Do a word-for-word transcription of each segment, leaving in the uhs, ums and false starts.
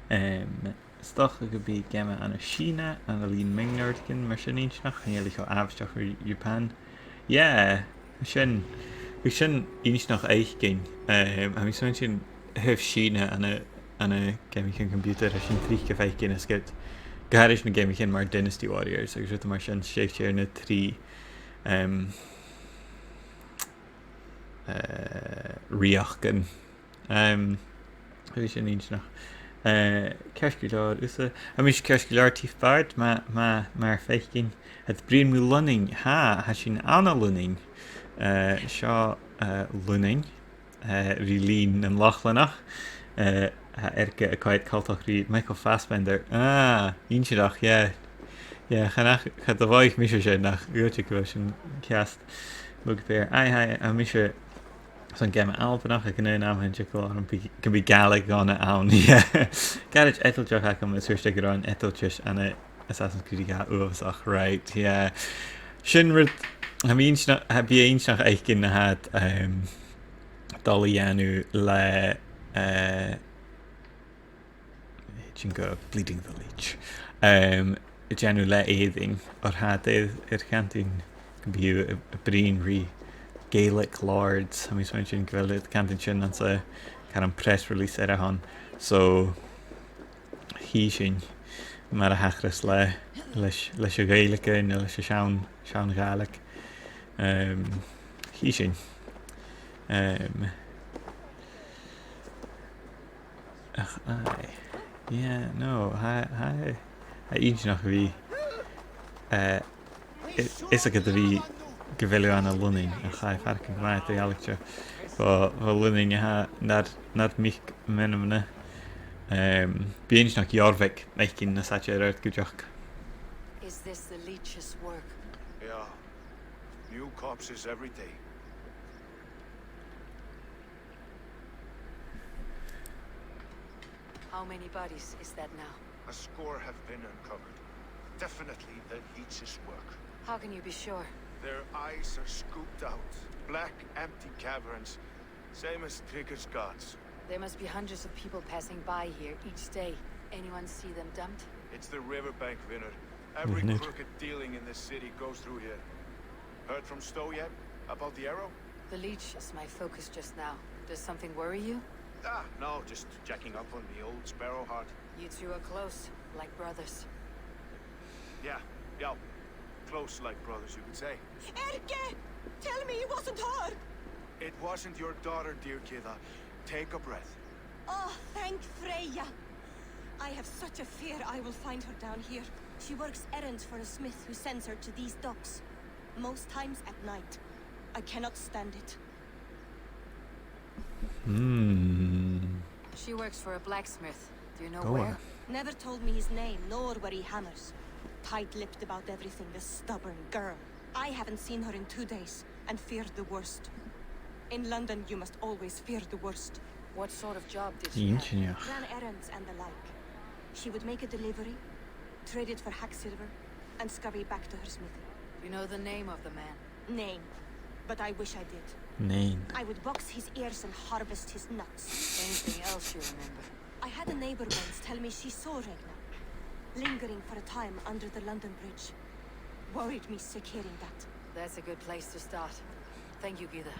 Um, 's dòcha gum bi geama ann an Sìona ann an linn mionaidean mar sin inntinneach, chan eil e cho àbhaisteach ri Japan. Yeah, sin, bhiodh sin inntinneach fhaicinn. Um, tha mi a' smaointinn, tha Sìona ann an, ann an geamaichean computer, tha sin tric a' faicinn as ged, gu h-àraidh na geamaichean mar Dynasty Warriors agus rudan mar sin, 's e, 's e na trì, um, uh, rìoghachdan. Um, bhiodh sin inntinneach. Uh, ceart gu leòr thusa. Tha mise ceart gu leòr, Tiff Bard, ma, ma, mar a tha thu a' faicinn. Tha thu a' bruidhinn mu Lunnainn. Tha, tha sinn ann an Lunnainn. Uh, seo, uh, Lunnainn, uh, ri linn nan Lochlannach. Uh, tha Eirce a' coimhead coltach ri Michael Fassbender. Ah, inntinneach, yeah. Yeah, chan eil, cha do mhothaich mise sin, ach dh'fhaodte gu bheil sin ceart. Bugbear. Aye, aye, tha mise son geama Albannach aig an aon àm, tha an t-eagal orm gum bi, gum bi Gàidhlig ann, yeah. Gàrradh eadalach agam, is thuirt e gun robh an eadaltas ann an Assassin's Creed a dhà uabhasach, right, yeah. Sin rud, tha mi inntinneach, tha, bidh e inntinneach fhaicinn na tha iad, um, dol a dhèanamh le, uh, sin gu Bleeding the Leech. Um, a' dèanamh le Èirinn, oir tha iad air, air cantainn gum bi iad a', a' bruidhinn ri Gaelic lords, tha mi a' smaointinn gu bheil iad a' cantainn sin anns a', car an press release air a shon. So, chì sinn mar a thachras le, leis, leis a' Ghaeilge, no leis an seann, seann Ghàidhlig. Um, chì sinn. Um, Ach, aye. Yeah, no, tha, tha, tha e inntinneach a bhith, eh, i-, fhios agad a bhith gu bheil thu ann an Lunnainn, ach tha e a' faireachdainn gu math eadar-dhealaichte bho, bho Lunnainn a tha nar, nar mic-meanmna. Um, bidh e inntinneach Jorvik fhaicinn nas fhaide air adhart cuideachd. Is this the leech's work? Yeah. New corpses every day. How many bodies is that now? A score have been uncovered. Definitely the leech's work. How can you be sure? Their eyes are scooped out. Black, empty caverns. Same as Tryggr's guards. There must be hundreds of people passing by here each day. Anyone see them dumped? It's the riverbank, Vinir. Every crooked dealing in this city goes through here. Heard from Stowe yet? About the arrow? The leech is my focus just now. Does something worry you? Ah, no, just checking up on me old Sparrowheart. You two are close, like brothers. Yeah, yeah. Close like brothers, you could say. Eirce! Tell me it wasn't her! It wasn't your daughter, dear Gyda. Take a breath. Oh, thank Freya. I have such a fear I will find her down here. She works errands for a smith who sends her to these docks. Most times at night. I cannot stand it. Hmm. She works for a blacksmith. Do you know where? Never told me his name nor where he hammers. Tight-lipped about everything, the stubborn girl. I haven't seen her in two days and feared the worst. In London, you must always fear the worst. What sort of job did she have? Ran errands and the like. She would make a delivery, trade it for hack silver, and scurry back to her smithy. You know the name of the man? Name. But I wish I did. Name. I would box his ears and harvest his nuts. Anything else you remember? I had a neighbor once tell me she saw Regna, lingering for a time under the London Bridge. Worried me sick hearing that. That's a good place to start. Thank you, Gyda.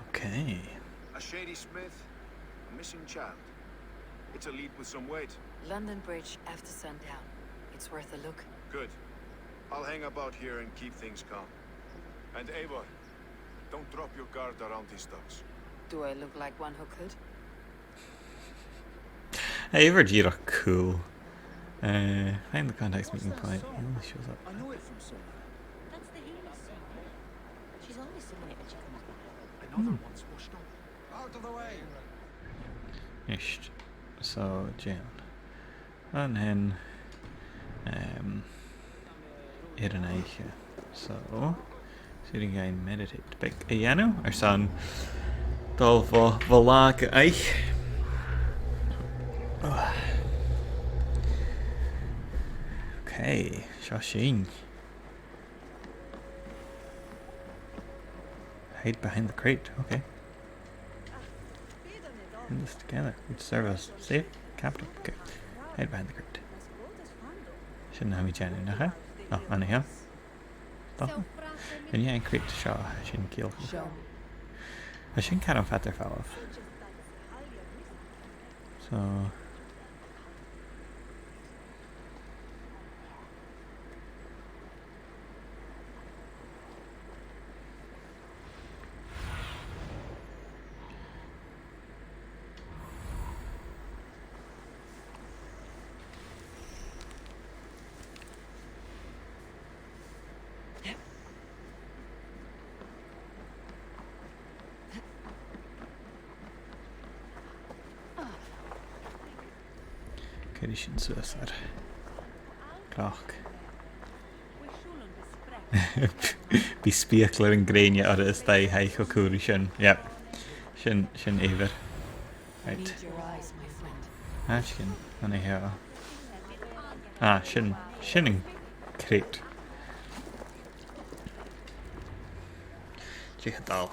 Okay. A shady smith, a missing child. It's a lead with some weight. London Bridge after sundown. It's worth a look. Good. I'll hang about here and keep things calm. And Eivor, don't drop your guard around these docks. Do I look like one who could? Hey, Eivor dìreach cool. Uh, find the contact's meeting point. He only shows up. I know it from somewhere. That's the Healy song. She's always singing it when she comes back. Another one's washed up. Out of the way. Ist. So, Jan. An sin, um, air an oidhche. So, 's urrainn dhuinn meditate beag a dhèanamh airson dol bho, bho latha gu oidhche. Okay, seo sinn. Hide behind the crate, okay. In this together, which serve as safe Captain, okay. Hide behind the crate. Sin na tha mi a' dèanamh, nach e? Oh, an e seo? Dòcha. An e an crate seo a tha sinn a' ciallachadh? Seo. Tha sin car fada air falbh. So. Cuiridh sinn suas air. Cloc. Bidh speuclairean-grèine orra a-staigh, tha e cho cùramach sin. Yep. Sin, sin adhbhar. Right. Need your eyes, my friend. Ah, sin. An e seo? Ah, sin. Sin an crate. Dè tha dol?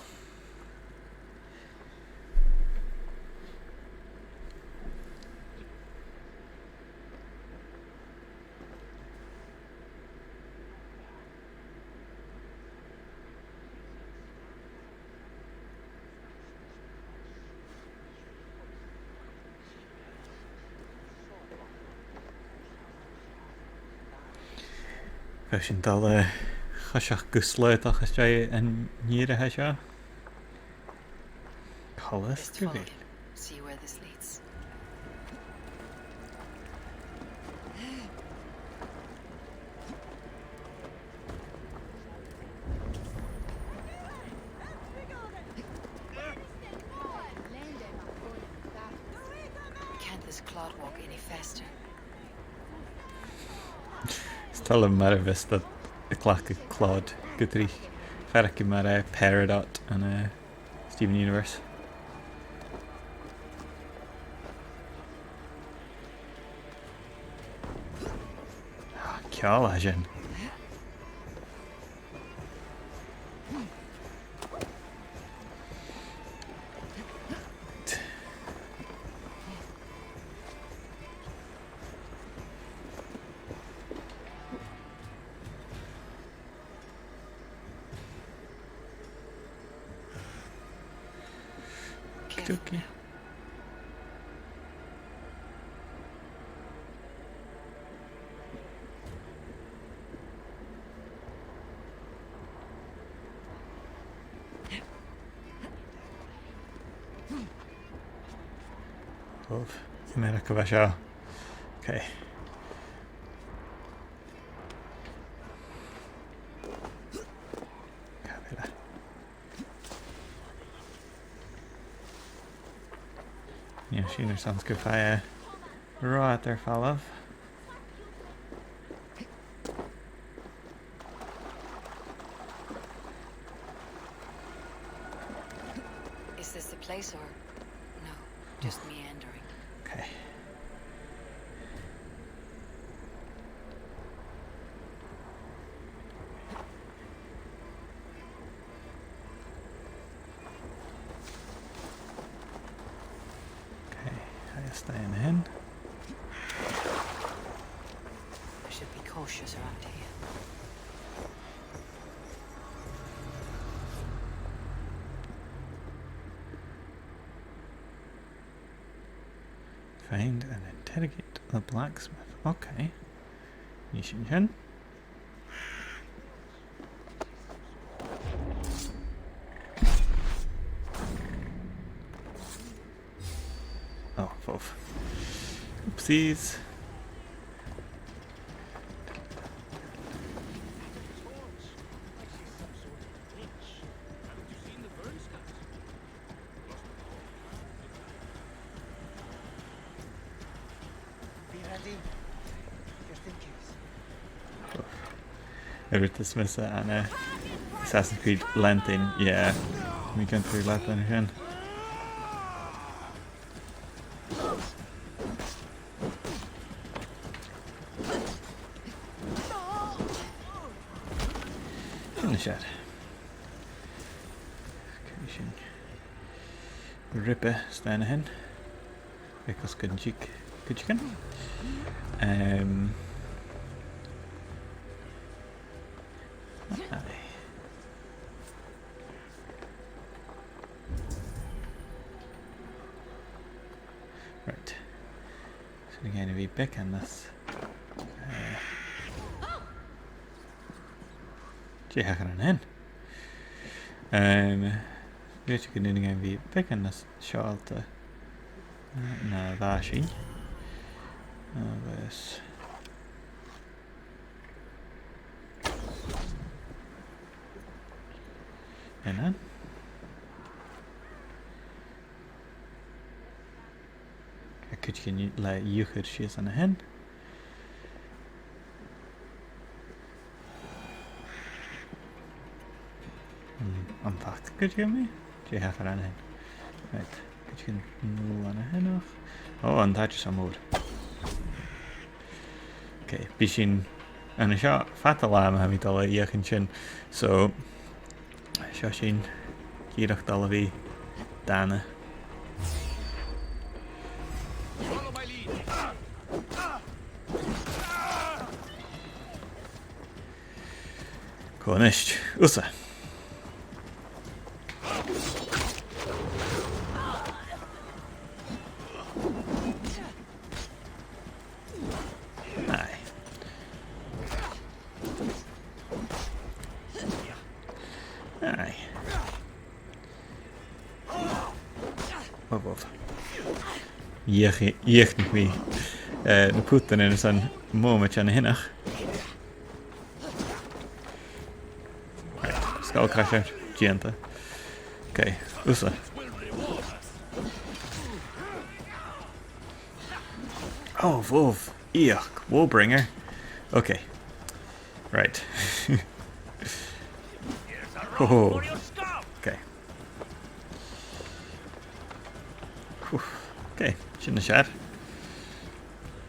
Bha sinn a' dol, eh, a choiseachd gu slaodach às dèidh an ìre seo. Coltach gu bheil. Just follow him. See where this leads. Can't this clod walk any faster? Is toil leam mar a bhios tu a' cleachdadh clod gu tric. Fear aig mar, eh, Peridot ann an, eh, Steven Universe. Ah, ceòl a tha sin. Okie dokie. Uf, America bha seo. Okay. Càit a bheil e? Nì sinn air sgàth 's gum faigh e ro fhada air falbh. Is this the place or no? Just meandering. Okay. Okay, tha e a' stèidheachadh an sin. I should be cautious around here. Find and interrogate the blacksmith. Okay. Nì sinn sin. Oh, fòbh. Oopsies. Be ready, just in case. Ever to Smith and, uh, Assassin's Creed Lantern, yeah. We can through Lantern again. Finish it. Okay, sin. Rip e, stèidheachadh an sin. Bhiodh e gus an tig Cuideigin. Um, aye. Right. So we're going to be back in this. Uh, Dè thachair an sin? Um, Bidh sinn a' dol a bhith beagan nas sine, eh, na bha sinn. Agus... Anan. Tha cuideigin le iuchair sìos an sin. Hmm, am faca cuideigin mi? Dè thachair an sin? Right, cuideigin null an sin, ach... Ò, an t-àite seo mòr. Ok, bidh sinn an seo fad an latha ma tha mi dol a dh'fheuchainn sin. So, seo sinn dìreach dol a bhith dàna. Cò a-nis? Thusa. Aye. Aye. Uff, uff. Dhìoch-, dhìochuimhnich mi, eh, na putanan airson mòmaid an sin, ach. Right, sgall-caisear dèanta. Ok, thusa. Ò, bhobh, ioch, Woebringer. Ok. Right. Oh. Ok. Whew. Ok, sin nas fheàrr.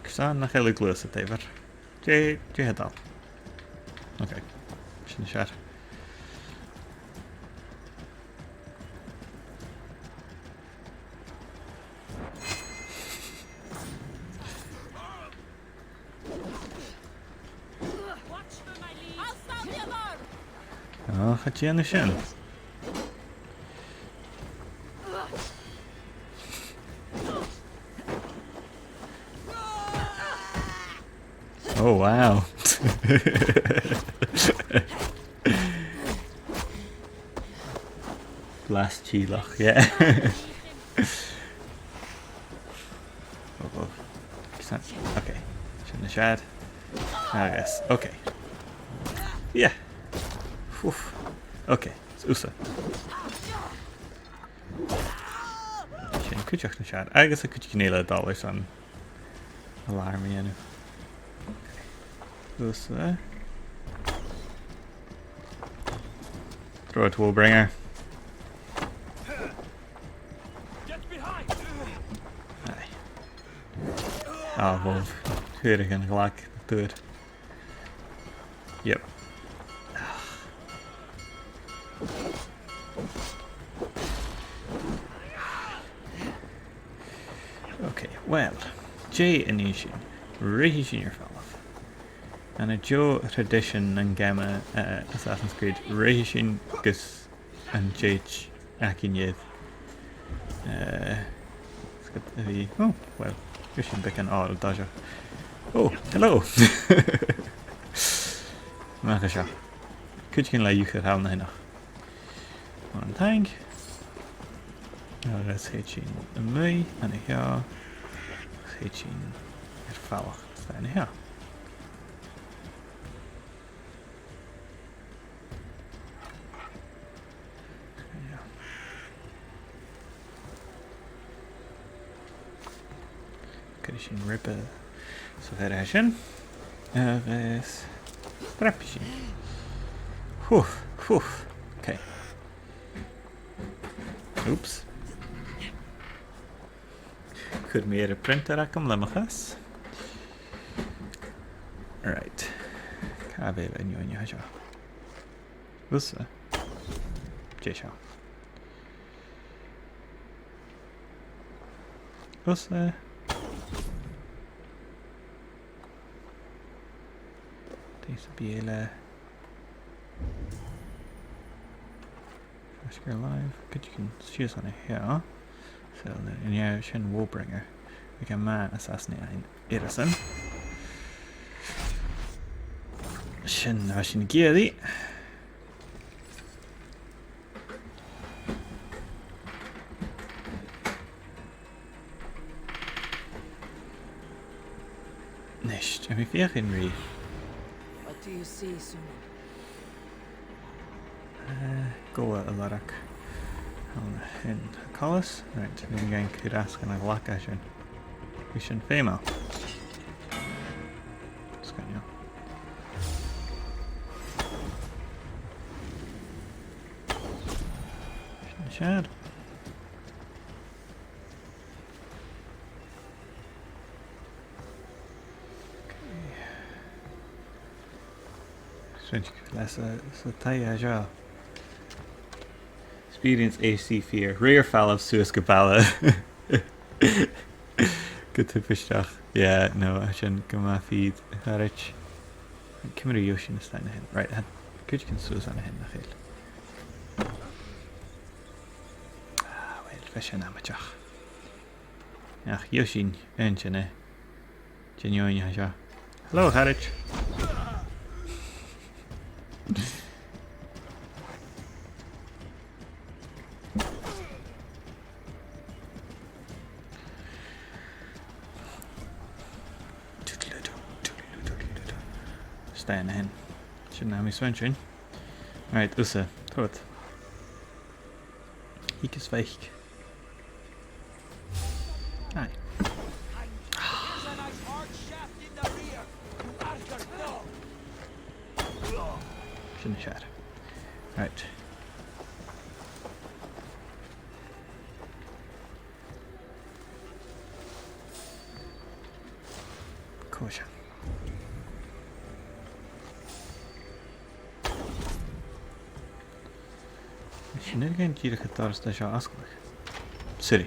Carson nach eil thu a' gluasad, a Eibhir? Dè, dè tha dol? Ok, sin nas fheàrr. Ò, cha dèan thu sin. Oh, wow. Blas tìleach, yeah. Oh, oh. Sin, ok. Sin nas fheàrr. Agus, ok. Yeah. Whew. Ok, is thusa. Sin cuideachd nas fheàrr. Agus a' chuid cinn eile a' dol airson alarm a dhèanamh. Ok. Thusa. Throw it, Woebringer. Aye. Ah, bhobh. Fhuair e an glag, dùr. Yep. Ok, well, dè nì sinn? Ruithidh sinn air falbh. Ann an deagh thraidisean nan geama, eh, Assassin's Creed, ruithidh sinn gus an tèid againn air. Eh, 's ged a bhith, oh, well, bidh sinn beagan àrd an seo. Oh, hello! Mach à seo. Cuideigin le iuchair thall an sin. Mòran taing. Agus thèid sinn a-muigh an seo. Agus thèid sinn air falbh an seo. Cuiridh sinn ribe sa bheir sin. Agus streapfaidh sinn. Huf, huf. Ok. Oops. Chuir mi air a' phrinter agam le mo chas. Right. Càit a bheil an fheadhainn seo? Thusa. Dè seo? Thusa. Is a bheil e... Oscar Live. Cuideigin sìos an seo. So, an e sin Wallbringer? Bhiodh e math a Sasannach fhaighinn air a sin. Sin, tha sinn ag iarraidh. Nis, tha mi a' feuchainn ri... What do you see, Suna? Eh, gobha a lorg. An sin a' coltas. Right, bidh mi a' gabhail cur às gun a' ghlac e sin. Bidh sin feumail. Sgoinneil. Sin e. Smaoinich leis a', sa taigh seo. Experience A C fear. Rare falbh suas gu baile. Gu tubaisteach. Yeah, no, tha sin gu math fìor, a charaid. Ciamar a gheibh sinn a-steach an sin? Right, tha cuideigin suas an sin, nach eil? Ah, well, bha sin amaideach. Ach, gheibh sinn aon tè an-diugh. Dè an fheadhainn a tha seo? Hello, a charaid. Stay in the hen. Sin na tha mi a' smaoineachadh. Right, thusa, thusa. Thig is faic. Aye. Sin e. Right. Cò seo? Sin e, chan eil dìreach an doras a tha seo fosgailte. Sorry.